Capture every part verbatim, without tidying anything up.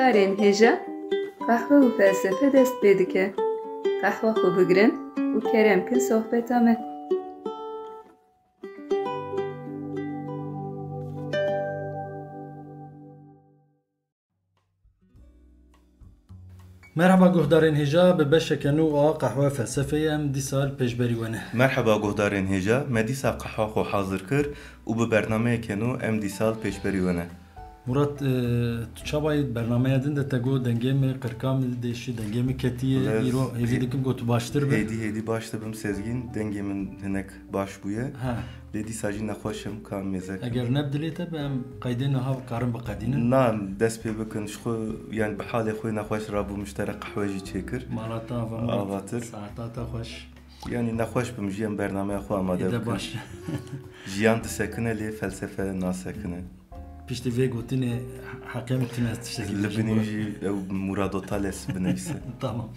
Guhdarên hêja, qehwe û felsefe dest pê dike. Qehwa xwe bigirin û kerem kin sohbeta me. Merhaba guhdarên hêja, bi beşeke nû a Qehwe Felsefeyê em dîsa li pêşberî we ne. Merhaba guhdarên hêja, me dîsa qehwa xwe hazir kir û bi bernameyeke nû em dîsa li pêşberî we ne. Murat, e, tu çawa yî? Bernameya din de te got dengê min qirka min dêşî, dengê min ketiye. Wele îro hêvî dikim ku tu baştir be. Hêdî hêdî baş dibim Sezgîn, dengê min hinek baş bûye. Ha. Lê dîsa jî nexweş im, ka em mêze kin. Eger ne bi dilê te be, em qeydê niha karin biqedînin. Na, em dest pê bikin, ji xwe, yani bi halê xwe nexweş rabûm, ji te re qehwe jî çêkir. Mala te ava Murat. Avatir. Saeta te xweş. Yani nexweş bim jî em bernameya xwe amade bikin. Êde baş. Jiyan disekine lê felsefe nasekine. Piştî vê gotinê heqê min tune tiştekî Li binî jî ew Murado Thales binivîse. Tamam.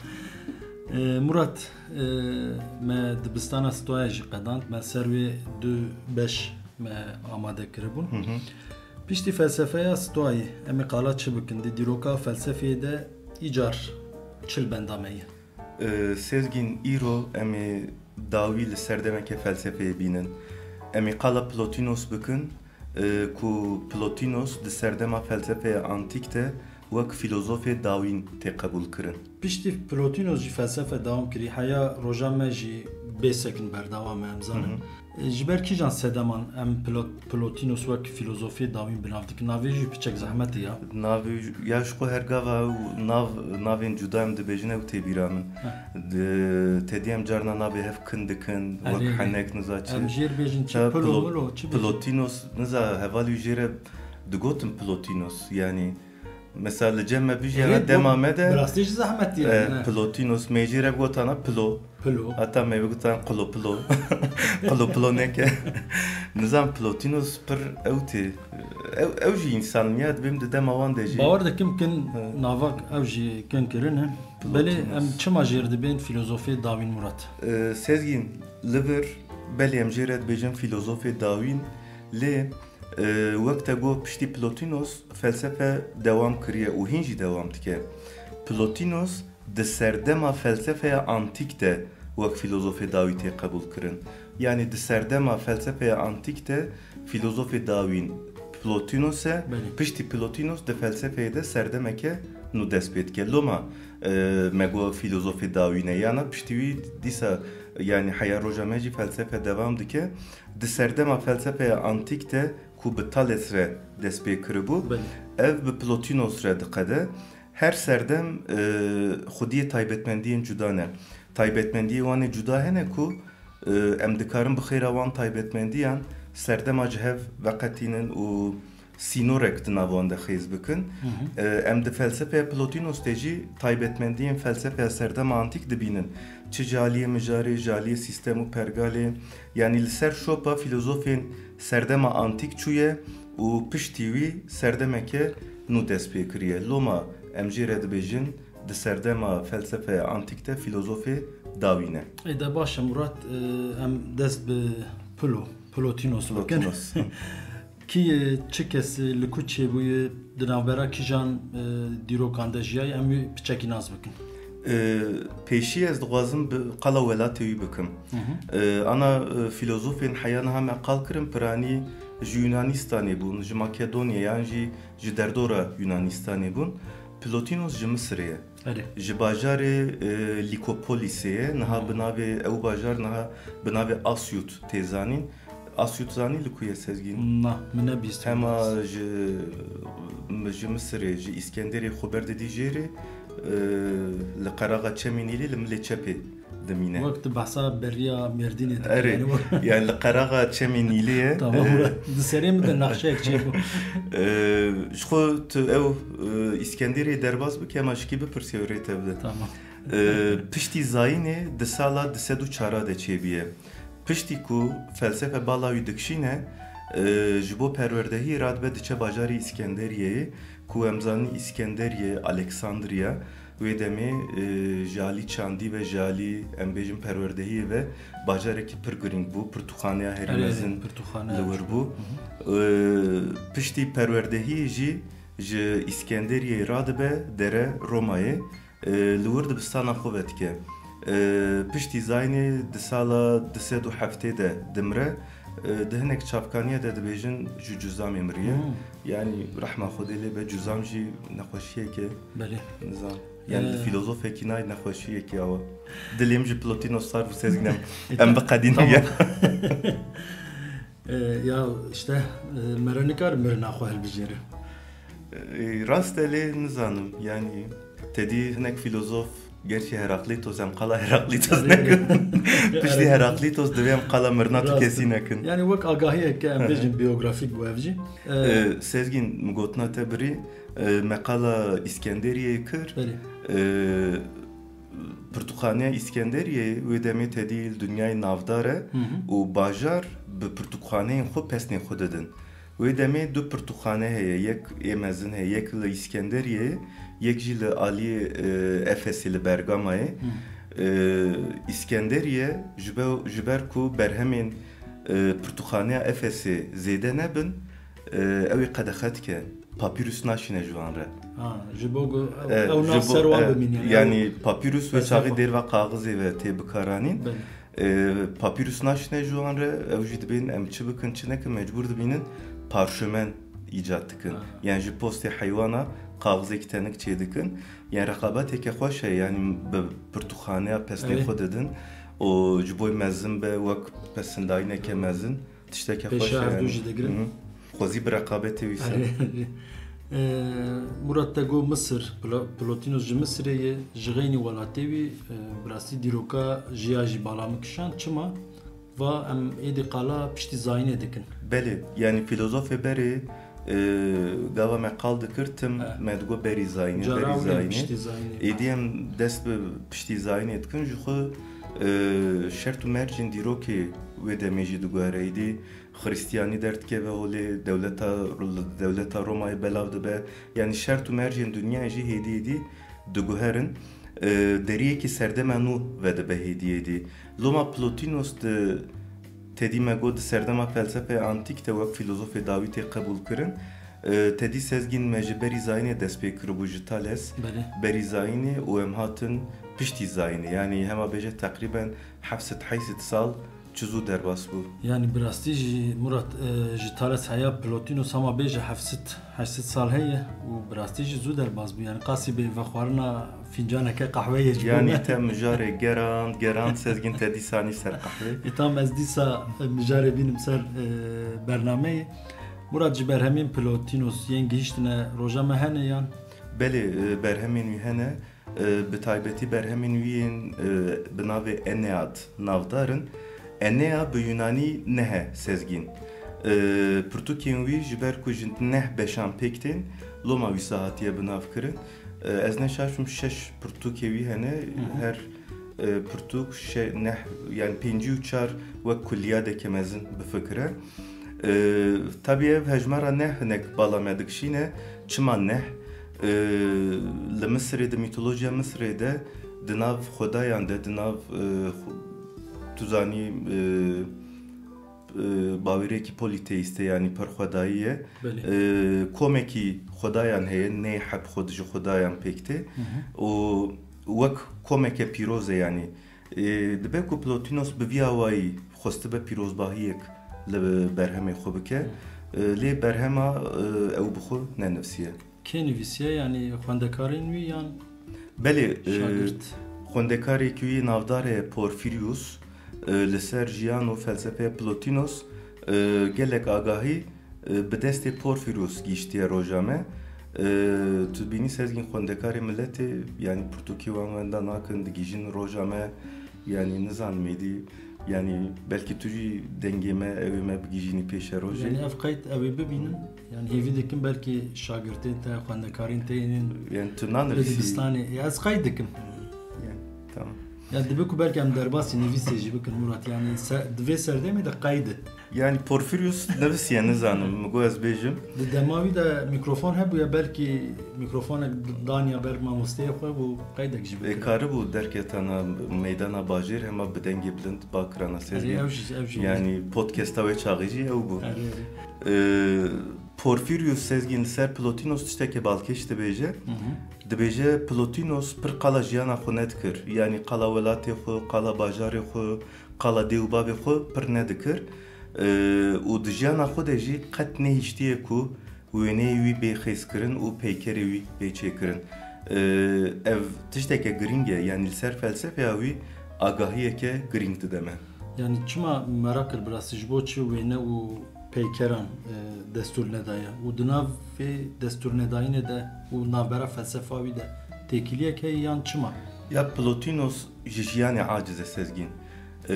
Ee, Murat, e, me dibistana Stoayê jî qedand. Me ser wê du beş me amade kiribûn. Hı hı. Piştî felsefeya Stoayê, em ê qala çi bikin? Di dîroka felsefeyê de îcar çi li benda me ye? Ee, Sezgîn, îro em ê dawî li serdemeke felsefeyê bînin. Em ê qala Plotinos bikin, e, ku Plotinos di serdema felsefeya antîk de wek fîlozofê dawîn tê qebûlkirin. Piştî Plotinos jî felsefe dewam kirî, heya roja me jî bê sekin berdewam e, em zanin. Hı hı. E, ji ber kîjan sedeman em Plot-, Plotinos wek fîlozofê dawîn bi nav dikin? Navê jî piçek zehmet e ya. Navê jî, ya ji xwe her gava ew nav, navên cuda em dibêjin, ew tê bîra min. Heh. Di-, te dî em carna navê hev kin dikin, wek Erê, erê. Henek niza çi. Em jêr bêjin çi, Ya Plo-, Plo-, Milo, çi bêjin? Plotinos, niza hevalî jê re digotin Plotinos, yanî mesela li cem me bijî Erê, ya dema bu me de, bi rastî jî zehmetî ye, e, ne? Plotinos, me jê re gotana Plo. Pilo. Heta me bigotana Qilo Pilo. Qilo Pilo neke. Nizam Plotinos pir ew tê. Ew, ew jî însan ya, dibêm di dema wan de jî. Bawer dikim kin He. navak ew jî kin kirine. Belê Plotinos. Em çima jêr dibên fîlozofê dawîn Murat? E, Sezgîn, li vir belê em jê re dibêjin fîlozofê dawîn, lê, e, wek te got piştî Plotinos felsefe dewam kiriye û hîn jî dewam dike. Plotinos di serdema felsefeya antîk de wek fîlozofê dawî tê qebûl kirin. Yanî di serdema felsefeya antîk de fîlozofê dawîn Plotinos e, Belê. Piştî Plotinos di felsefeyê de serdemeke nû dest pê dike. Loma, e, me got fîlozofê dawîn e, yana piştî wî dîsa, yanî heya roja me jî felsefe devam dike. Di serdema felsefeya antîk de ku bi Thales re dest pê kiribû, Belê. Ev bi Plotinos re diqede. Her serdem, e, xwediyê taybetmendiyên cuda ne. Taybetmendiyê wan ê cuda hene ku, e, em dikarin bi xêra wan taybetmendiyan serdema ji hev veqetînin û sînorek di nav wan de xêz bikin. Hı hı. E, em di felsefeya Plotinos de jî taybetmendiyên felsefeya serdema antîk dibînin. Çi ji aliyê mijarê, ji aliyê sîstem û pergalê, yanî li ser şopa fîlozofên serdema antîk çûye û piştî wî serdemeke nû dest pê kiriye. Loma em jê re dibêjin, di serdema felsefeya antîk de fîlozofê dawî ne. Ê de baş e Murat, e, em dest bi Pilo, Plotinos bikin. Plotinos. Kî ye, çi kes e, li ku çêbûye, di navbera kîjan, e, dîrokan de jiyaye, em wî piçekî nas bikin. E, pêşî ez dixwazim bi qala welatê wî bikim. Hı hı. E, ana, e, fîlozofên heya niha me qal kirin, piranî ji Yunanistanê bûn, ji Makedonyê yan jî ji derdora Yunanistanê bûn. Plotinos ji Misirê ye. Erê. Ji bajarê, e, Lîkopolisê ye. Niha Hmm. bi navê, ew bajar niha bi navê Asyut tê zanîn. Asyut zanî li ku ye Sezgîn? Na, min nebîst. Hema ji, ji Misirê, ji Îskenderê xwe berdidî jêrê, e, li qeraxa Çemê Nîlê li milê çepê dimîne. Wek tu behsa beriya Mêrdînê dikî, Erê, yani wek yani li qeraxa Çemê Nîlê ye. Tamam, Ee, di serê min de nexşeyek çêbû. Ee, ji xwe tu ew, e, Îskenderê derbas bike, hema ji kî bipirsî ew rê te bide. Tamam. Ee, piştî zayînê di sala du sed û çar de çêbûye. Piştî ku felsefe bala wî dikişîne, e, ji bo perwerdehiyê radibe diçe bajarê Îskenderiyeyê, ku em zanîn Îskenderiyê, Aleksandriya, wê demê, e, ji alî çandî ve ji alî, em bêjin, perwerdehiyê ve bajarekî pir girîng bû, pirtûkxaneya herî Erê, mezin pirtûkxane li wir bû. Hı hı. E, piştî perwerdehiyê jî Ji Îskenderiyê radibe dere Romayê, e, li wir dibistana xwe vedike. E, piştî zayînê di sala du sed û heftê de dimire. E, di hinek çavkaniya de dibêjin ji cuzamê miriye. Hmm. Yanî rehma Xwedê lê be, cuzam jî nexweşiyeke Belê. nizam. Yani Ee, filozofekî nayê nexweşiyekî awa. Dilê min ji Plotinos sar bû, Sezgîn, em, em biqedînin. Tamam. Ya işte, e, mere nikar mirina xwe hilbijêre. E, rast e, lê nizanim. Yani tedî hinek filozof, gerçi Heraklitos, em qala Heraklitos nekin. Piştî Heraklitos divê em qala mirina tu kesî nekin. Yani wek agahiyeke em bêjin biyografîk bû ev jî. E, Sezgîn, min gotina te birî, e, me qala Îskenderiyê kir. Belê. E, Pirtûkxaneya Îskenderiyê wê demê tedî li dinyayê navdar e û bajar bi pirtûkxaneyên xwe pesnê xwe didin. Wê demê du pirtûkxane heye, yek ê mezin heye, yek li Îskenderiyê, yek jî li aliyê, e, Efesê, li Bergamayê. E, Îskenderiye ji be-, ji ber ku berhemên, e, pirtûkxaneya Efesê zêde nebin, e, ew ê qedexe dike. Papîrus naşîne ji wan re. Ha, ji bo ku ew, E, ew ji nav bo, ser wan e, bimîne. Yanî papîrus wê çaxê derva kaxizê ve tê bikaranîn. Belê. E, papîrus naşîne ji wan re, ew jî dibên em çi bikin, çi nekin, mecbûr dibînin parşemen îcat dikin. Ha. Yani ji postê heywana kaxizek tenik çê dikin. Yani reqabeteke xweş heye, yani bi pirtûkxaneya pesnê Evet. xwe didin. O ji bo mezin be, wek pesindayîneke mezin. Tişteke Pêşe xweş e hevdû yani. Jî digirin. Hı hı. Xwezî bi reqabetê wî ser. Erê. Ee, Murat, te got Misir, Plo-, Plotinos ji Misirê ye, ji xeynî welatê wî, e, bi rastî dîroka jiya jî bala min kişand. Çima? Va em êdî qala piştî zayînê dikin. Belê, yani filozofê berê, e, gava me qal dikir, tim He. me digot berî zayînê, Cara berî ewlê zayînê. Piştî zayînê. Êdî em dest bi piştî zayînê dikin, ji xwe, e, şert û mercên dîrokê wê demê jî diguhere. Êdî Xristiyanî derdikeve holê, dewleta, dewleta Romayê belav dibe. Yanî şert û mercên dinyayê jî hêdî hêdî diguherin. E, deriyekî serdema nû vedibe hêdî hêdî. Loma Plotinos di, tedî me got, di serdema felsefeya antîk de wek filozofê dawî tê qebûl kirin. E, tedî Sezgîn me ji berî zayînê dest pê kiribû ji Thales. Belê. Berî zayînê û em hatin piştî zayînê. Yanî hema bêje teqrîben heft sed heyşt sed sal çi zû derbas bû. Yani bi rastî jî Murat, e, ji Thales heya Plotinos hema bêje heft sed heyşt sed sal heye û bi rastî jî zû derbas bû. Yani qasî bê vexwarina fîncaneke qehweyê ji bo Yani me. Te mijarê gerand, gerand, Sezgîn, te dîsanî ser qehwê. E, tam ez dîsa, e, mijarê bînim ser, e, bernameyê. Murat, ji berhemên Plotinos yên gihîştine roja me hene yan? Belê, e, berhemên wî hene. E, bi taybetî berhemên wî yên, e, bi navê Enead navdar in. Enea bi Yunanî neh e, Sezgîn. E, pirtûkên wî ji ber ku ji neh beşan pêk tên, loma wîsa hatiye bi nav kirin. E, ez ne şaş bim, şeş pirtûkê wî hene, Hı hı. her, e, pirtûk şe-, neh, yani pêncî û çar wek kulliyadeke mezin bifikire. E, tabî ev hejmara neh hinek bala me dikişîne. Çima neh? E, li Misirê, di mîtolojiya Misirê de, di nav xwedayan de, di nav, e, xwe-, tu zanî, e, e, bawerekî polîteîst e, yanî pir xwedayî ye. Belê. E, komekî xwedayan heye, nê heb xwe ji xwedayan pêk tê. Hı hı. Û wek komeke pîroz e, yanî. E, dibe ku Plotinos bi vî awayî xwestibe pîrozbahiyek li berhemê xwe bike, Hı. e, lê berhema, e, ew bi xwe nenivisiye. Kê nivîsiye, yanî xwendekarên wî yan Belê, e, şagirt? Xwendekarê ku yê navdar e Porfirius, e, li ser jiyan û felsefeya Plotinos, e, gelek agahî, e, bi destê Porfirius gihîştiye roja me. E, tu dibînî Sezgîn, xwendekarê miletê, yanî pirtûkê wan wenda nakin, digihîjin roja me, yanî nizanim êdî, yanî belkî tu jî dengê me, ewê me bigihîjînî pêşerojê. Yanî ev qeyd ew ê bibînin, yanî hêvî dikim belkî şagirtên te, xwendekarên te yên Yanî tu li nanivîsî. Dibistanê. Ya ez qeyd dikim. Yanî, tamam. Ya dibe ku belkî em derbasî nivîsê jî bikin Murat, yanî se-, di vê serdemê de qeyd e. Yanî Porfirius nivîsiye, nizanim, min got ez bêjim. Di dema wî de mîkrofon hebûye, belkî mîkrofonek d-, daniya ber mamosteyê xwe bû qeydek jî bikire. Ê, karibû derketana meydana bajêr, hema bi dengê bilind bakirana Erê, Sezgîn. Ew jî, ew jî. Yanî podcasta wê çaxê jî ew bû. Erê, erê. Ee, Porfirius Sezgîn li ser Plotinos tiştekê balkêş dibêje. Dibêje Plotinos pir qala jiyana xwe nedikir. Yanî qala welatê xwe, qala bajarê xwe, qala dê û bavê xwe pir nedikir. Ee, û di jiyana xwe de jî qet nehiştiye ku wêneyê wî bê xêzkirin û peykerê wî bê çêkirin. Ee, ev tişteke girîng e, yanî li ser felsefeya wî agahiyeke girîng dide me. Yanî çima merak kir bi rastî ji bo çi wêne û peykeran, e, destûr nedaye û di nav vê destûrnedayînê de û navbera felsefa wî de têkiliyek heye yan çima? Ya Plotinos ji jiyanê aciz e Sezgîn. E,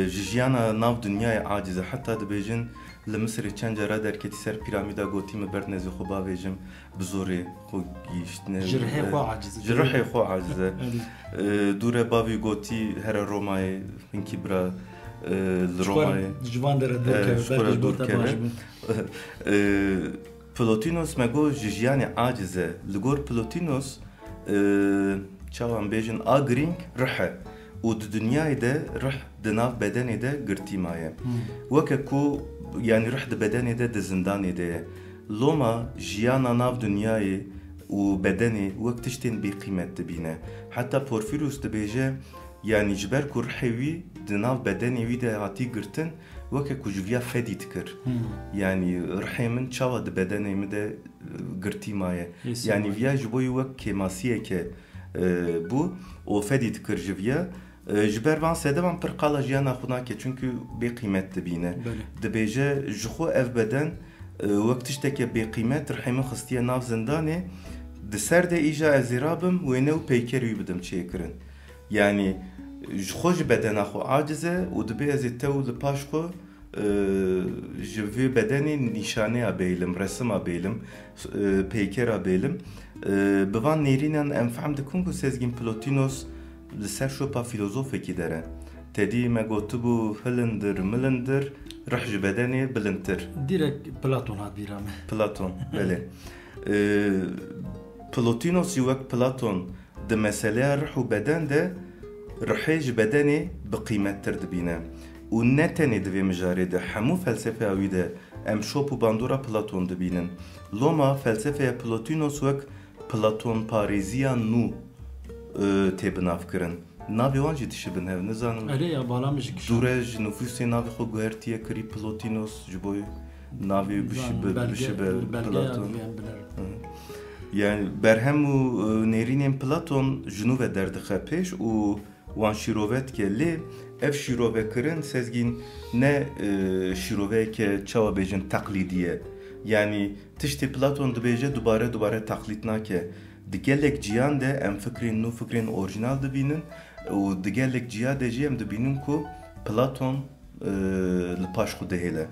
ji jiyana nav dinyayê aciz e. Heta dibêjin li Misirê çend cara derketî ser pîramîda gotî min berd nêzî xwe bavêjim, bi zorê xwe gihîştine. Ji rihê xwe aciz e. Ji rihê xwe aciz e. Belê. E, dûre bavî gotî here Romayê, hinkî bira, e, li Romayê. Ji van dere dûr keve, belkî ji bo te baş bû. E, Plotinos me got ji jiyanê aciz e. Li gor Plotinos, e, çawa em bêjin, a girîng rih e. Û di dinyayê de rih di nav bedenê de girtî maye. Hmm. Weke ku, yanî rih di bedenê de di zindanê de ye. Loma jiyana nav dinyayê û bedenê wek tiştên bêqîmet dibîne. Heta Porfirius dibêje, yanî ji ber ku rihê wî di nav bedenê wî de hatî girtin, weke ku ji viya fedî dikir. Hmm. Yanî rihê min çawa di bedenê min de, e, girtî maye. Yanî viya ji bo wî wek kêmasiyeke, e, bû û fedî dikir ji viya. E, ji ber van sedevan pir qala jiyana xwe nake, çimkî bê qîmet dibîne. Belê. Dibêje, ji xwe ev beden, e, wek tişteke bê qîmet rihê min xistiye nav zindanê, di ser de îja ez ê rabim, wêne û peykerî wî bidim çêkirin. Yanî ji xwe ji bedena xwe aciz e û dibê ez ê tew li paş xwe, e, ji vê bedenê nîşaneya bêlim, resima bêlim, e, peykera bêlim. E, bi van nêrînan em fehm dikin ku Sezgîn Plotinos li ser şopa filozofekî der e. Tedî me gotibû, hilindir, milindir, rih ji bedenê bilindtir. Direkt Platon hat bîra me. Platon, belê. E, Plotinos jî wek Platon di meseleya rih û beden de rihê ji bedenê bi qîmettir dibîne. Û ne tenê di vê mijarê de, hemû felsefeya wî de em şop û bandora Platon dibînin. Loma felsefeya Plotinos wek Platonparêziya nû, e, tê binavkirin. Navê wan jî dişibin hev, nizanim. Erê ya, bala min jî kişand. Dûre ji nifûsê navê xwe guhertiye kirî Plotinos, ji bo navê bişibe, bişibe Platon. Hı. Yani berhem û, e, nêrînên Platon ji nû ve derdixe pêş û wan şîrove dike. Lê ev şîrovekirin Sezgîn ne, e, şîroveyeke çawa bêjin teqlîdî ye. Yani tiştê Platon dibêje dubare dubare teqlîd nake. Di gelek ciyan de em fikrên nû, fikrên orjinal dibînin û di gelek ciya de jî em dibînin ku Platon, e, li paş xwe dihêle.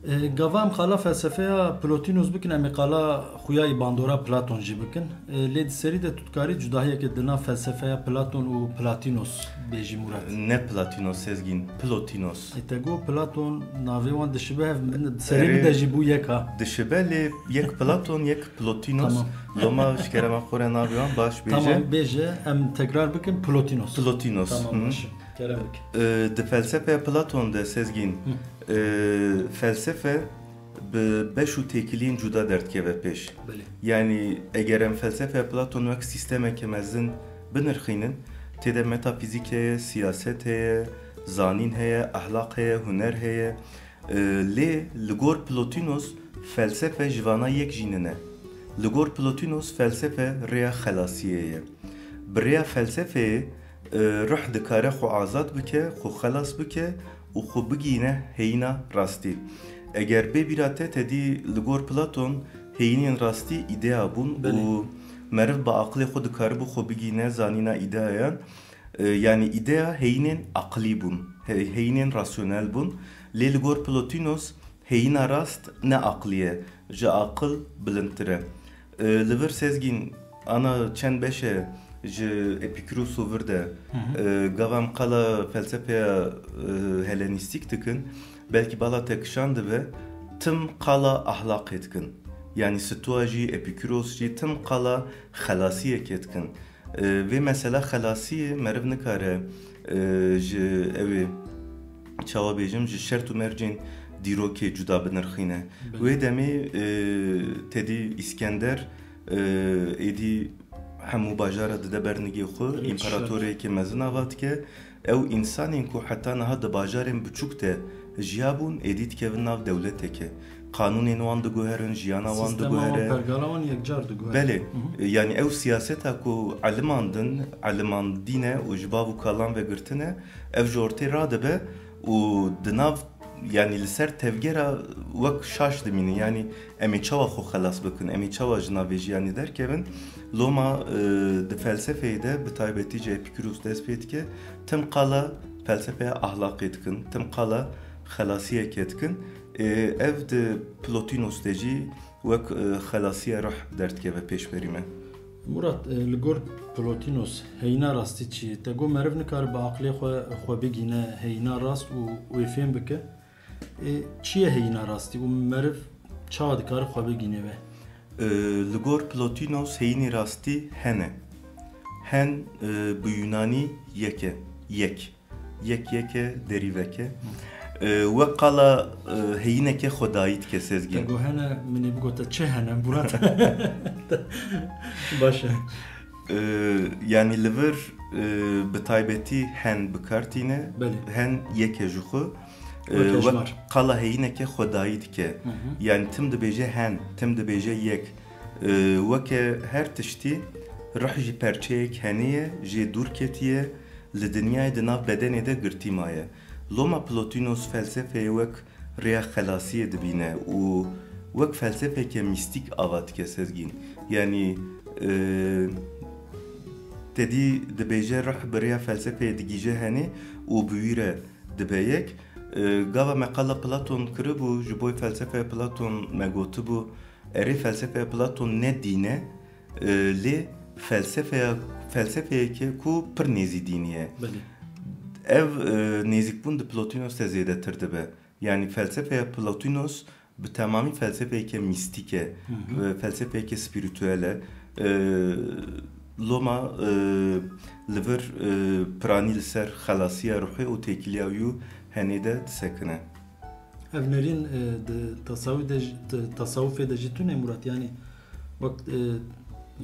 E, gava em qala felsefeya Plotinos bikin, em ê qala xuya yî bandora Platon jî bikin. E, lê di serî de tu dikarî cudahiyeke di nav felsefeya Platon û Platinos bêjî, Murat? Ne Platinos, Sezgîn, Plotinos. E, te got Platon, navê wan dişibe hev, min, serê min de jî bû yek ha. Dişibe, lê yek Platon, yek Plotinos. Tamam. Loma ji kerema xwe re navê wan baş bêje. Tamam, bêje, em tekrar bikin, Plotinos. Plotinos. Tamam, baş. Kerem bikin. E, di felsefeya Platon de Sezgîn, e, felsefe bi beş û têkiliyên cuda derdikeve pêş. Belê. Yani eger em felsefeya Platon wek sîstemeke mezin binirxînin, tê de metafîzîk heye, siyaset heye, zanîn heye, ehlaq heye, huner heye. E, lê li gor Plotinos felsefe ji vana yek jî nine. Li gor Plotinos felsefe rêya xelasiyê ye. Bi rêya felsefeyê, e, ruh dikare xwe azad bike, xwe xelas bike û xwe bigihîne heyîna rastî. Eger bê bîra te, tedî li gor Platon heyînên rastî îdeya bûn. Belê. Û meriv bi aqilê xwe dikaribû xwe bigihîne zanîna îdeayan. E, yanî îdeya heyînên aqilî bûn, he-, heyînên rasyonel bûn. Lê li gor Plotinos heyîna rast ne aqilî ye, ji aqil bilindtir e. E, li vir Sezgîn ana çend beş e ji Epikûros û vir de, Hı hı. e, gava em qala felsefeya, e, Helenîstîk dikin, belkî bala te kişandibe, tim qala ahlaqê dikin. Yanî Stoa jî, Epikûros jî tim qala xelasiyekê dikin. E, vê mesela xelasiyê meriv nikare, e, ji ew ê, çawa bêjim, ji şert û mercên dîrokê cuda binirxîne. Belê. Wê demê, e, tedî Îskender, e, êdî hemû bajara dide ber nigê xwe, Belê, împaratorêkê mezin ava dike. Ew însanên ku heta niha di bajarên biçûk de jiyabûn, êdî dikevin nav dewleteke. Qanûnên wan diguherin, jiyana wan Sîstema wan, diguhere. Pergala wan yekcar diguhere. Belê. Hı hı. E, yanî ew siyaseta ku elimandin, elimandîne û ji bav û kalan ve girtine, ev ji ortê radibe û di nav, yanî li ser tevgera wek şaş dimînin. Yanî em ê çawa xwe xelas bikin, em ê çawa ji navê jiyanê derkevin? Loma, e, di felsefeyê de, bi taybetî ji Epîkûros dest pê dike, tim qala felsefeya ahlaqê dikin, tim qala xelasiyeke dikin. E, ev di Plotinos de jî wek, e, xelasiya ruh derdikeve pêşberî me. Murat, e, li gor Plotinos heyîna rastî çi ye? Te got meriv nikare bi aqilê xwe xwe bigîne heyîna rast û wê fêm bike. E, çi ye heyîna rastî û meriv çawa dikare xwe bigîne wê? E, li gor Plotinos heyînê rastî hen e. Hen, e, bi yunanî yek e. Yek. Yek yek e, derîvek e. E, wek qala, e, heyîneke xwedayî dike Sezgîn. Te got hen e, min ê bigote çi hen e, Murat? Baş e. E, yanî li vir, e, bi taybetî hen bi kar tîne. Belê. Hen yek e ji xwe. E, Wek wek hejmar. Qala heyîneke xwedayî dike. Hı hı. Yanî tim dibêje hen, tim dibêje yek. E, weke her tiştî, ruh jî perçeyek henê ye, jê dûr ketiye, li dinyayê di nav bedenê de girtî maye. Loma Plotinos felsefeyê wek rêya xelasiyê dibîne û wek felsefeke mîstîk ava dike Sezgîn. Yanî, e, tedî dibêje ruh bi rêya felsefeyê digihîje henê û bi wî re dibe yek. E, gava me qala Platon kiribû, ji bo felsefeya Platon me gotibû, erê felsefeya Platon ne dîn e, e, lê felsefeya, felsefeyeke ku pir nêzî dînî ye. Belê. Ev, e, nêzîkbûn di Plotinos de zêdetir dibe. Yanî felsefeya Plotinos bi temamî felsefeyeke mîstîk e, Hı hı. e, felsefeyeke spirituel e. E, loma, e, li vir, e, piranî li ser xelasiya ruhê û têkiliya wî û henê de disekine. Ev nerîn, e, di tasawî de jî, di tasawufê de jî tune Murat, yanî wek, e,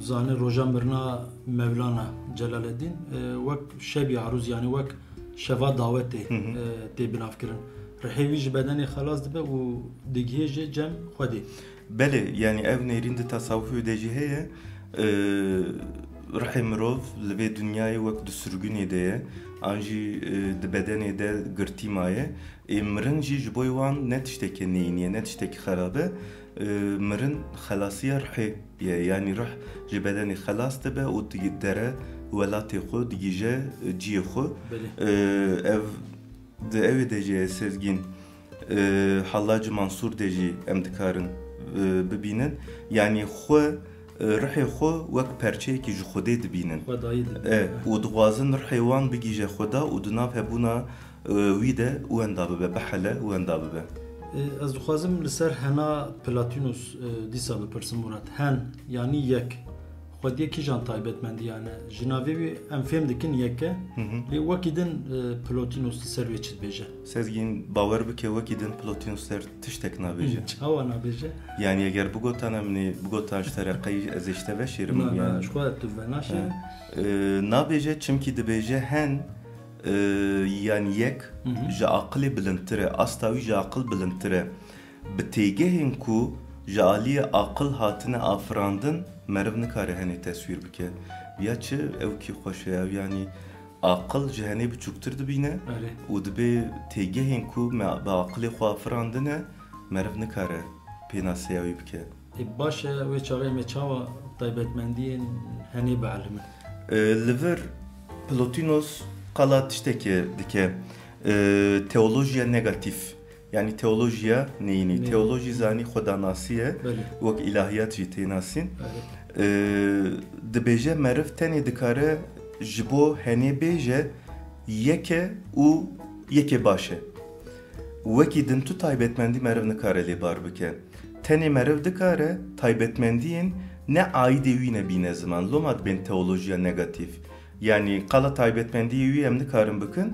zane roja mirina Mevlana Celaleddîn, e, wek şebî arûz, yanî wek şeva dawetê, Hı hı. e, tê binavkirin. Rihê wî ji bedenê xelas dibe û digihê jê cem Xwedê. Belê, yanî ev nêrîn di tasawufê de jî heye. E, rihê mirov li vê dinyayê wek di sirgunê de ye, an jî, e, di bedenê de girtî maye. Ê mirin jî ji bo wan ne tiştekî neyîn e, ne tiştekî xerab e. E, mirin xelasiya rihê ye, yanî rih ji bedenê xelas dibe û digere welatê xwe, digihîje, e, cihê xwe. Belê. E, ev di ewê de jî ye Sezgîn, e, Hallacî Mansûr de jî em dikarin, e, bibînin. Yanî xwe, e, rihê xwe wek perçeyekî ji Xwedê dibînin. Xwedayî dibînin. E, û dixwazin rihê wan bigihîje Xweda û di nav hebûna, e, wî de wenda bibe, bihele wenda bibe. E, ez dixwazim li ser hena Platinos, e, dîsa bipirsim Murat. Hen, yanî yek. Xwediyê kîjan taybetmendiyan e? Ji navê wî em fêm dikin yek e. Hı hı. Lê wekî din, e, Plotinos li ser wê çi dibêje? Sezgîn, bawer bike, wekî din Plotinos ser tiştek nabêje. Çawa nabêje? Yanî eger bigotana min ê, bigotan ji te re qey ez ê ji te veşêrim, Na, na, yanî. Ji xwe tu venaşêrî. Ha. E, nabêje, çimkî dibêje hen, e, yanî yek Hı hı. ji aqilê bilindtir e, asta wî ji aqil bilindtir e. Bi têgehên ku ji aliyê aqil hatine afirandin, meriv nikare henê teswîr bike. Ya çi ew kî xweş e, ew yanî aqil ji henê biçûktir dibîne Erê. û dibê têgehên ku me bi aqilê xwe afirandine, meriv nikare pênaseya wî bike. Ê, baş e, wê çaxê em ê çawa taybetmendiyên henê bielimin? E, li vir Plotinos qala tiştekê dike, e, teolojiya negatîf. Yanî teolojiya neyînî. Neyînî. Teolojî zanî xwedanasî ye. Belê. Wek îlahiyat jî tê nasîn. Belê. Ee, dibêje meriv tenê dikare ji bo henê bêje yek e û yekê baş e. Wekî din tu taybetmendî meriv nikare lêbar bike. Tenê meriv dikare taybetmendiyên ne aîdê wî ne bîne ziman. Loma dibên teolojiya negatîf. Yanî qala taybetmendiyê wî em nikarin bikin,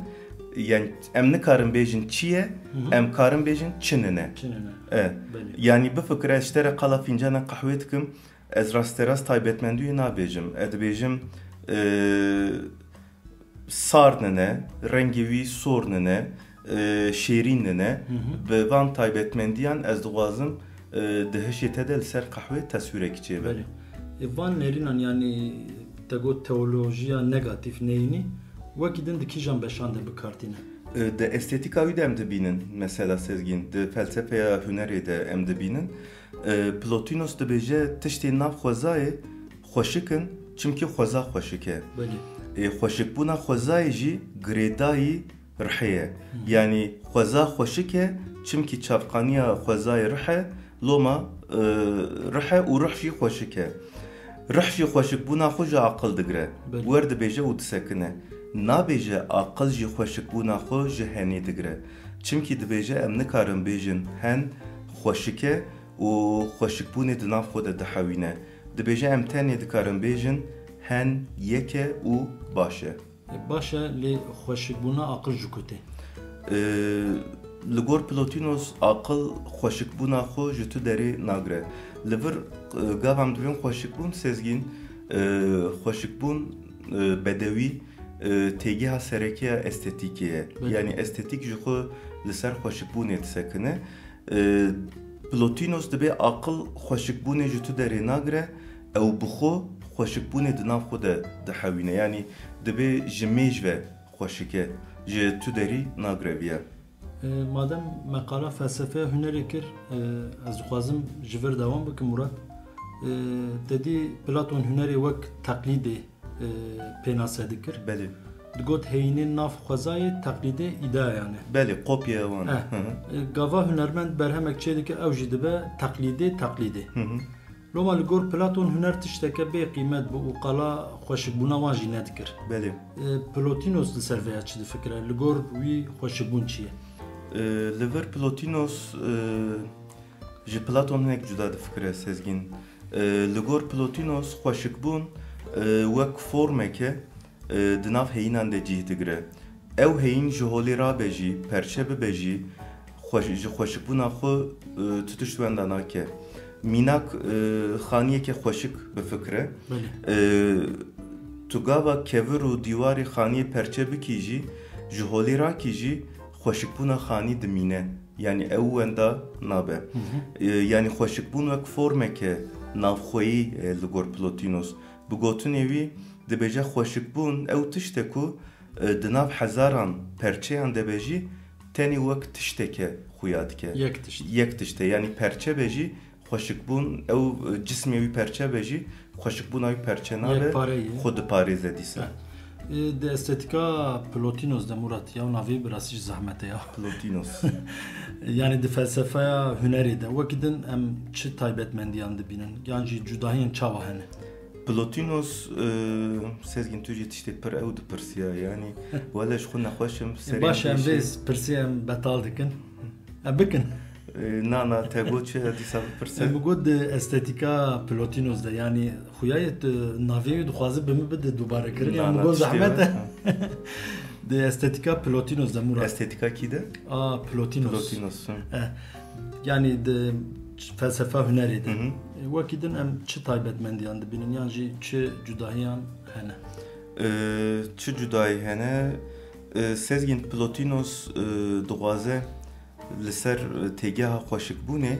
Yani em nikarin bêjin çi ye, Hı hı. em karin bêjin çi nine. Çi nine. E, Belê. Yani bifikire, ez ji te re qala fincana qehwê dikim, ez rasterast taybetmendiyê nabêjim. Ez dibêjim, e, sar nine, rengê wî sor nine, e, şêrîn nine. Hı hı. Bi van taybetmendiyan ez dixwazim, e, di hişê te de li ser qehwê teswîrekî çêbe. Belê. E, van nêrînan, yani te got teolojiya negatîf neyînî, wekî din di kîjan beşan de bi kar tîne? E, di estetîka wî de em dibînin, mesela Sezgîn, di felsefeya hunerê de em dibînin. E, Plotinos dibêje, tiştên nav xwezayê xweşik in, çimkî xweza xweşik e. Belê. E, xweşikbûna xwezayê jî girêdayî rihê ye. Hı. Yani xweza xweşik e, çimkî çavqaniya xwezayê rih e, loma, e, rih e û rih jî xweşik e. Rih jî xweşikbûna xwe ji aqil digire. Belê. Wer dibêje û disekine. Nabêje aqil jî xweşikbûna xwe ji henê digire. Çimkî dibêje em nikarin bêjin hen xweşik e û xweşikbûnê di nav xwe de dihewîne. Dibêje em tenê dikarin bêjin hen yek e û baş e. E, baş e, lê xweşikbûna aqil ji ku tê? E, li gor Plotinos aqil xweşikbûna xwe ji tu derê nagire. Li vir, e, gava em dibên xweşikbûn, Sezgîn, e, xweşikbûn, e, bedewî, e, têgeha serekê ya estetîkê ye. Belê. Yani estetîk ji xwe li ser xweşikbûnê disekine. E, Plotinos dibê aqil xweşikbûnê ji tu derê nagire, ew bi xwe xweşikbûnê di nav xwe de dihewîne. Yanî dibê ji mêj ve xweşik e, ji tu derî nagire viya. E, madem me qala felsefeya hunerê kir, e, ez dixwazim ji vir dewam bikim, Murat. E, te dî Platon hunerê wek teqlîdê e, pênase dikir. Belê. Digot heyînên nav xwezayê teqlîdê îdeayan e. Belê, kopya wan e. Eh, Hı hı. e, gava hunermend berhemek çêdike, ew jî dibe teqlîdê teqlîdê. Hı hı. Loma li gor Platon huner tişteke bê qîmet bû û qala xweşikbûna wan jî nedikir. Belê. E, Plotinos li ser vêya çi difikire? Li gor wî xweşikbûn çi ye? E, li vir Plotinos, e, Ji Platon hinek cuda difikire, Sezgîn. E, li gor Plotinos xweşikbûn, e, wek formeke, e, di nav heyînan de cih digire. Ew heyîn ji holê rabe jî, perçe bibe jî, xweş-, ji xweşikbûna xwe, e, tu tişt wenda nake. Mînak, e, xaniyeke xweşik bifikire. Belê. E, tu gava kevir û dîwarê xaniyê perçe bikî jî, ji holê rakî jî xweşikbûna xanî dimîne. Yanî ew wenda nabe. Hı hı. E, yanî xweşikbûn wek formeke navxweyî, e, li gor Plotinos. Bi gotinê wî dibêje xweşikbûn ew tişt e ku, e, di nav hezaran perçeyan de be jî tenê wek tişteke xuya dike. Yek tişt. Yek tişt e. Yanî perçe be jî xweşikbûn, ew, e, cismê wî perçe be jî, xweşikbûna wî perçe nabe, Yekpare ye. Xwe diparêze dîsa. E, di estetîka Plotinos de, Murat, ya navê bi rastî jî zehmet e ya. Plotinos. Yani di felsefeya hunerê de, wekî din em çi taybetmendiyan dibînin? Yan jî cudahiyên çawa hene? Plotinos, e, Sezgîn, tu jî tiştê pir ew dipirsiya, yani, wele ji xwe nexweş im, E, serê baş em em vê pêşê. Pirsê em betal dikin. Em bikin. E, na, na, te got çi, dîsa bipirse. Em got di estetîka Plotinos de, yani, xuya ye tu navê wî dixwaze bi min bide dubare kirin, Na, em na, got tiştê zehmet e. Wê. Di estetîka Plotinos de, Murat. Estetîka kî de? A, Plotinos. Plotinos, hı. E, yani di felsefa hunerê de. Hı hı. E, wekî din em çi taybetmendiyan dibînin, yan jî çi cudahiyan hene? E, çi cudahî hene? E, Sezgîn, Plotinos, e, dixwaze li ser, e, têgeha xweşikbûnê,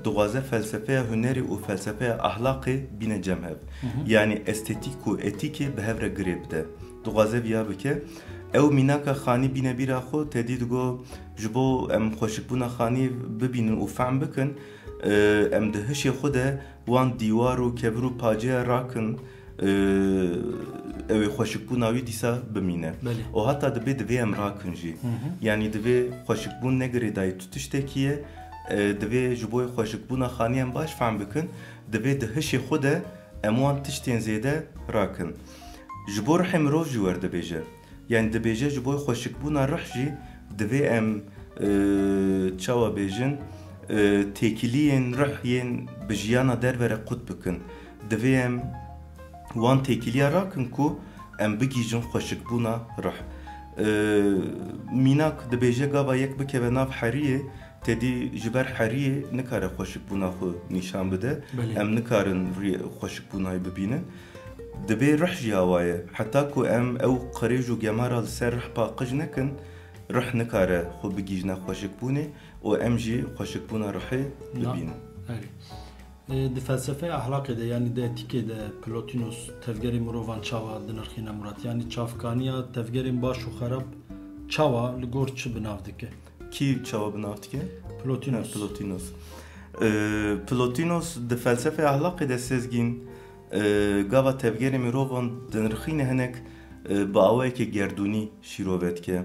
dixwaze felsefeya hunerê û felsefeya ahlaqê bîne cem hev. Hı hı. Yanî estetîk û etîkê bi hev re girê bide. Dixwaze viya bike. Ew mînaka xanî bîne bîra xwe, te dî digo, ji bo em xweşikbûna xanî bibînin û fehm bikin, e, em di hişê xwe de wan dîwar û kevir û paceya rakin, e, ew ê xweşikbûna wî dîsa bimîne. Belê. Û heta dibê divê em rakin jî. Hı hı. Yanî divê xweşikbûn ne girêdayî tu tiştekî ye, e, divê ji bo xweşikbûna xanî em baş fehm bikin, divê di hişê xwe de em wan tiştên zêde rakin. Ji bo rihê mirov jî werdibêje. Yani dibêje ji bo xweşikbûna rih jî divê em, e, çawa bêjin, e, têkiliyên rih yên bi jiyana derve re qut bikin. Divê em wan têkiliya rakin ku em bigihîjin xweşikbûna rih. E, Mînak dibêje gava yek bikeve nav heriyê, tedî ji ber heriyê nikare xweşikbûna xwe nîşan bide. Belê. Em nikarin rûyê xweşikbûnayê bibînin. Dibê rih jî awa ye. Heta ku em ew qirêj û gemara li ser rih paqij nekin, rih nikare xwe bigihîjne xweşikbûnê û em jî xweşikbûna rihê Na- bibînin. Erê. E, di felsefeya ehlaqê de, yanî di etîkê de Plotinos tevgerê mirovan çawa dinirxîne Murat? Yanî çavkaniya tevgerên baş û xerab çawa li gor çi bi nav dike? Kî çawa bi nav dike? Plotinos. Ha, Plotinos. E, Plotinos di felsefeya ehlaqê de Sezgîn, e, gava tevgerê mirovan dinirxîne hinek, e, bi awayekê gerdûnî şîrove dike.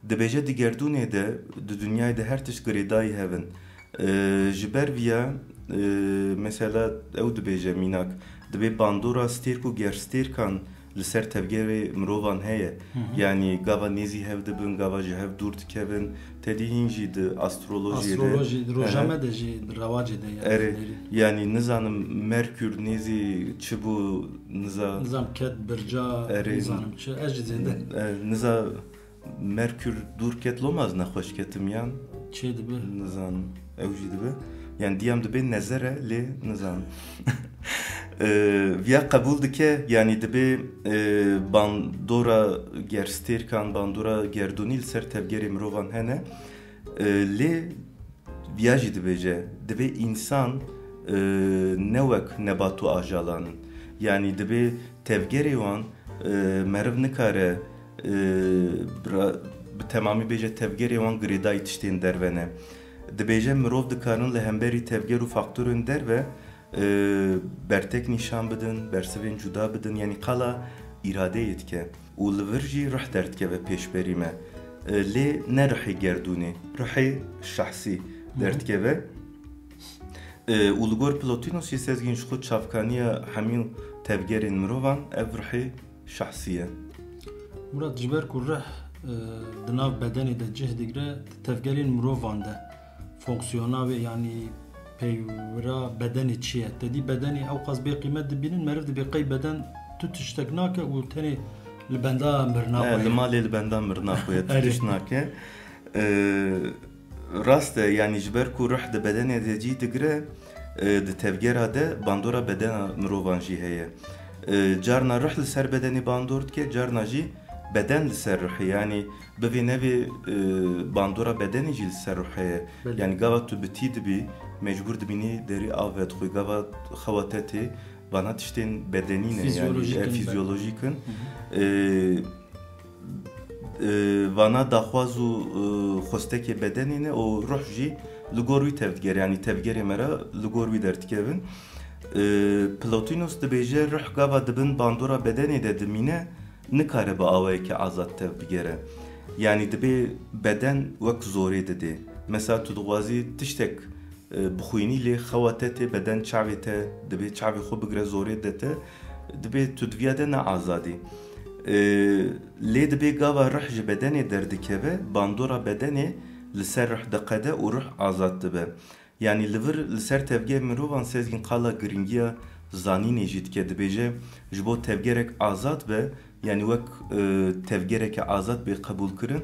Dibêje di gerdûnê de, di dinyayê de her tişt girêdayî hev in. E, ji ber viya, e, mesela ew dibêje mînak, dibê bandora stêrk û gerstêrkan li ser tevgerê mirovan heye. Hı hı. Yanî gava nêzî hev dibin, gava ji hev dûr dikevin. Tedî hîn jî di astrolojiyê de. Astrolojî, di Hı hı. rojame de jî di rewacê de ye. Erê, Erê. yanî nizanim Merkür nêzî çi bû, niza Nizam ket, birca, Erê. nizanim çi, ez jî zêde. E, niza Merkür dûr ket, loma ez nexweş ketim yan? Çê dibe. Nizanim. Ew jî dibe. Yani diyam dibe nezere, lê nizanim. E, viya qebûl dike, yani dibe, e, bandora gerstêrkan, bandora gerdûnî li ser tevgerê mirovan hene. E, lê viya jî dibêje, dibe însan, e, ne wek nebat û ajalan in. Yani dibe tevgerê wan, e, meriv nikare, e, ra-, bi temamî bêje tevgerê wan girêdayî tiştên derve ne. Dibêje mirov dikarin li hemberî tevger û faktorên derve, e, bertek nîşan bidin, bersivên cuda bidin, yanî qala îradeyê dike û li vir jî ruh derdikeve pêşberî me. E, lê ne ruhê gerdûnê, ruhê şahsî Hı hı. derdikeve. E, û li gor Plotinosê Sezgîn ji xwe çavkaniya hemî tevgerên mirovan ev ruhê şahsî ye. Murat, ji ber ku rih, e, di nav bedenê de cih digre, di tevgerên mirovan de fonksiyona wê, yanî peywira bedenê çi ye? Te dî bedenê ew qas bê qîmet dibînin, meriv dibê qey beden tu tiştek nake û tenê li benda mirina Ne, xwe li ye. malê li benda mirina xwe ye, tu Erê. tişt nake. E, rast e, yanî ji ber ku ruh di bedenê de cî digire, e, di tevgera de bandora bedena mirovan jî heye. E, carna ruh li ser bedenê bandor dike, carna jî beden li ser ruhê. Yanî bivê nevê, e, bandora bedenê jî li ser ruhê ye. Belê. Yanî gava tu bi tî dibî, mecbûr dibînî derî av vedixwî. Gava xewa te tê, vana tiştên bedenî ne, yanî, Fizyolojik e, in, fizyolojik in. Hı hı. E, e, vana daxwaz û, e, xwestekê bedenê ne û ruh jî li gor wî tevdigere, yanî tevgerê me re li gor wî derdikevin. E, Plotinos dibêje, ruh gava di bin bandora bedenê de dimîne, nikare bi awayekî azad tev bigere. Yanî dibê beden wek zorê didê. Mesela tu dixwazî tiştek e, bixwînî, lê xewa te tê, beden çavê te dibê çavê xwe bigire, zorê de te, dibê tu di viya de ne azadî. E, lê dibê gava rih ji bedenê derdikeve, bandora bedenê li ser rih diqede û rih azad dibe. Yanî li vir li ser tevgê mirovan Sezgîn qala giringiya zanînê jî dike, dibêje, ji bo tevgerek azad be, yanî wek, e, tevgereke azad bê qebûlkirin,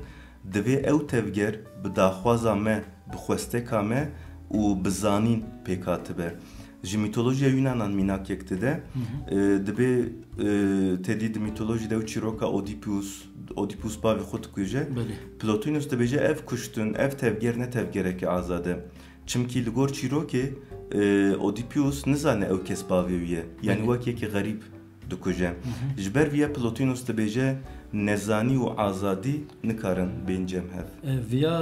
divê ew tevger bi daxwaza me, bi xwesteka me û bi zanîn pêk hatibe. Ji mîtolojiya Yunanan mînakek dide, Hı hı. e, dibê, e, tedî di mîtolojî de ew çîroka Oedipus, Oedipus bavê xwe dikuje. Belê. Plotinus dibêje, ev kuştin, ev tevger ne tevgereke azad e. Çimkî li gor çîrokê, e, Oedipus nizane ew kes bavê wî ye. Yanî Belê. wek yekî xerîb dikuje. Hı hı. Ji ber viya Plotinus dibêje, nezanî û azadî nikarin bên cem hev. E, viya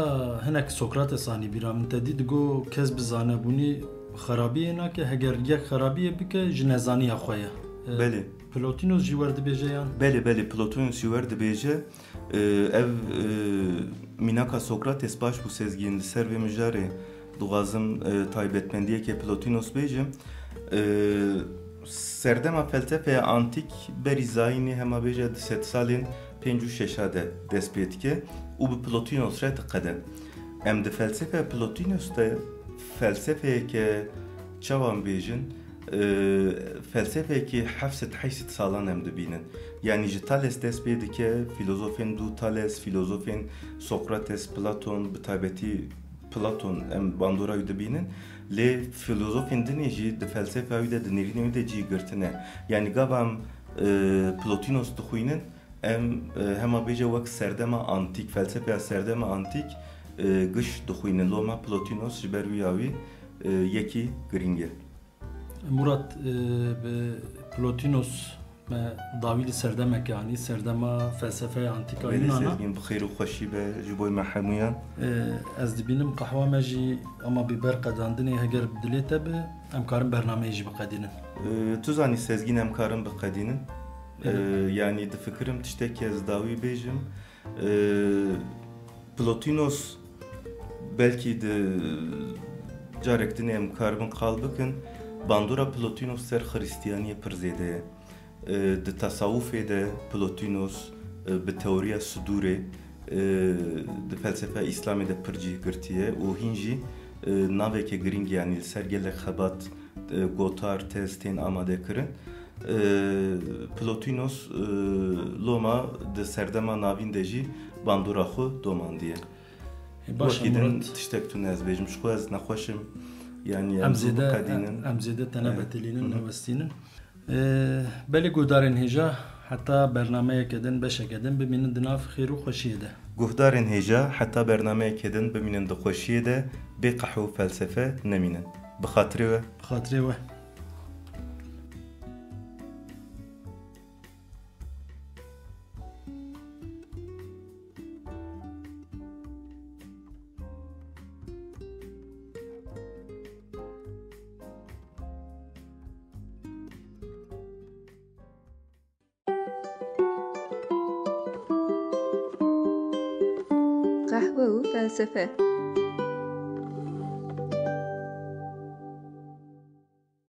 hinek Sokrates anî bîra min, te dî digo kes bi zanebûnî xerabiyê nake, heger yek xerabiyê bike ji nezaniya xwe ye. E, Belê. Plotinus jî wer dibêje yan? Belê, belê, Plotinus jî wer dibêje. E, ev, e, mînaka Sokrates baş bû Sezgîn, li ser vê mijarê dixwazim, e, taybetmendiyeke Plotinos bêjim. E, serdema felsefeya antîk berî zayînê hema bêje di sedsalên pênc û şeşa de dest pê dike û bi Plotinos re diqede. Em di felsefeya Plotinos de felsefeyeke çawa em bêjin, E, felsefeyekî heft sed heyşt sed salan em dibînin. Yanî ji Thales dest pê dike, fîlozofên dû Thales, fîlozofên Sokrates, Platon, bi taybetî Platon em bandora wî dibînin. Lê fîlozofên dinê jî di felsefeya wî de, di nêrînê wî de cî girtine. Yanî gava em, e, Plotinos dixwînin, em, e, hema bêje wek serdema antîk, felsefeya serdema antîk, e, giş dixwînin. Loma Plotinos ji ber wî ya wî, e, yekî girîng e. Murat, e, bi Plotinos me dawî li serdemekê anî, serdema felsefeya antîka Belê Yunana. Sezgîn, bi xêr û xweşî be ji bo me hemûyan. E, ez dibînim qehwa me jî ama bi ber qedandinê heger bi dilê te be, em karin bernameyê jî biqedînin. E, tu zanî Sezgîn, em karin biqedînin. E, Belê. Yanî difikirim tiştekî ez dawî bêjim. E, Plotinos belkî di carek din em karibin qal bikin, bandora Plotinos ser Xristiyaniyê pir zêde ye. E, di tasawufê de Plotinos, e, bi teoriya sidûrê, e, di felsefa Îslamê de pir cih girtiye û hîn jî, e, naveke girîng, yanî li ser gelek xebat, e, gotar, tez tên amade kirin. E, Plotinos, e, loma di serdema navîn de jî bandora xwe domandiye. E, baş e, Wekî din Murat. Tiştek tune ez bêjim, ji xwe ez nexweş im. Yanî em Em zû zêde, biqedînin. Em zêde te Evet. Nebetelînin, Hı hı. Newestînin. E, belê guhdarên hêja, heta bernameyeke din, beşeke din, bimînin di nav xêr û xweşiyê de. Guhdarên hêja, heta bernameyeke din, bimînin di xweşiyê de, bê qehwe û felsefe nemînin. Bi xatirê we. Bi xatirê we. Qehwe û felsefe.